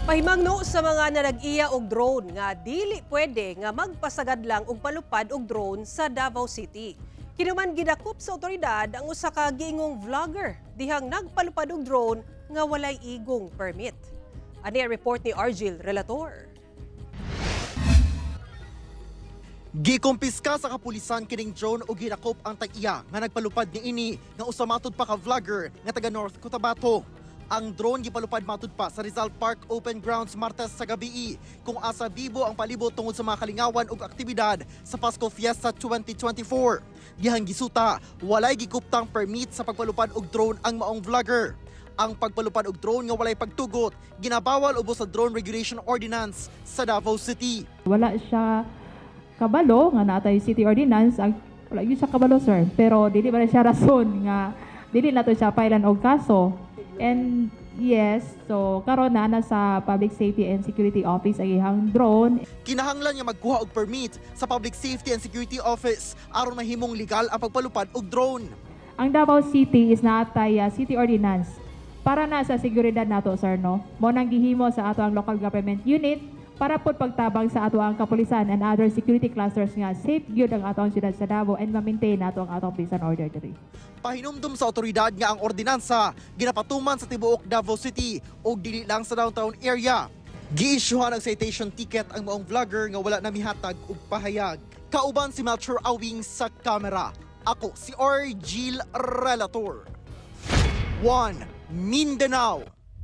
Pahimangno sa mga nanag-iya og drone nga dili pwede nga magpasagad lang og palupad og drone sa Davao City. Kinuman gidakop sa otoridad ang usa ka giingong vlogger dihang nagpalupad og drone nga walay igong permit. Ani ang report ni Argil Relator. Gikumpiska sa kapulisan kining drone ug gidakop ang tag-iya nga nagpalupad niini nga usa matud pa ka vlogger nga taga North Cotabato. Ang drone gipalupad matud pa sa Rizal Park Open Grounds Martes sa gabii, kung asa bibo ang palibot tungod sa mga kalingawan ug aktibidad sa Pasko Fiesta 2024. Dihang gisuta, walay gikuptang permit sa pagpalupad og drone ang maong vlogger. Ang pagpalupad og drone nga walay pagtugot, ginabawal ubos sa Drone Regulation Ordinance sa Davao City. Wala siya kabalo nga naa tay city ordinance ang wala gyud siya kabalo, sir, pero dili ba na siya rason nga dili nato siya pailan og kaso. And yes, so karon naa na sa Public Safety and Security Office ang iyang drone. Kinahanglan nga magkuha og permit sa Public Safety and Security Office aron mahimong legal ang pagpalupad og drone. Ang Davao City is naa tay city ordinance para na sa seguridad nato, sir, no? Mo nang gihimo sa ato ang local government unit para pod pagtabang sa ato ang kapulisan and other security clusters nga safe gyud ang ato ang siyudad sa Davao and ma-maintain nato ang atong peace and order diri. Pahinumdum sa otoridad nga ang ordinansa ginapatuman sa tibuok Davao City ug dili lang sa downtown area. Giisyuhan og citation ticket ang maong vlogger nga wala na mihatag og pahayag. Kauban si Melchor Awing sa kamera. Ako si Argil Relator. 1 Mindanao.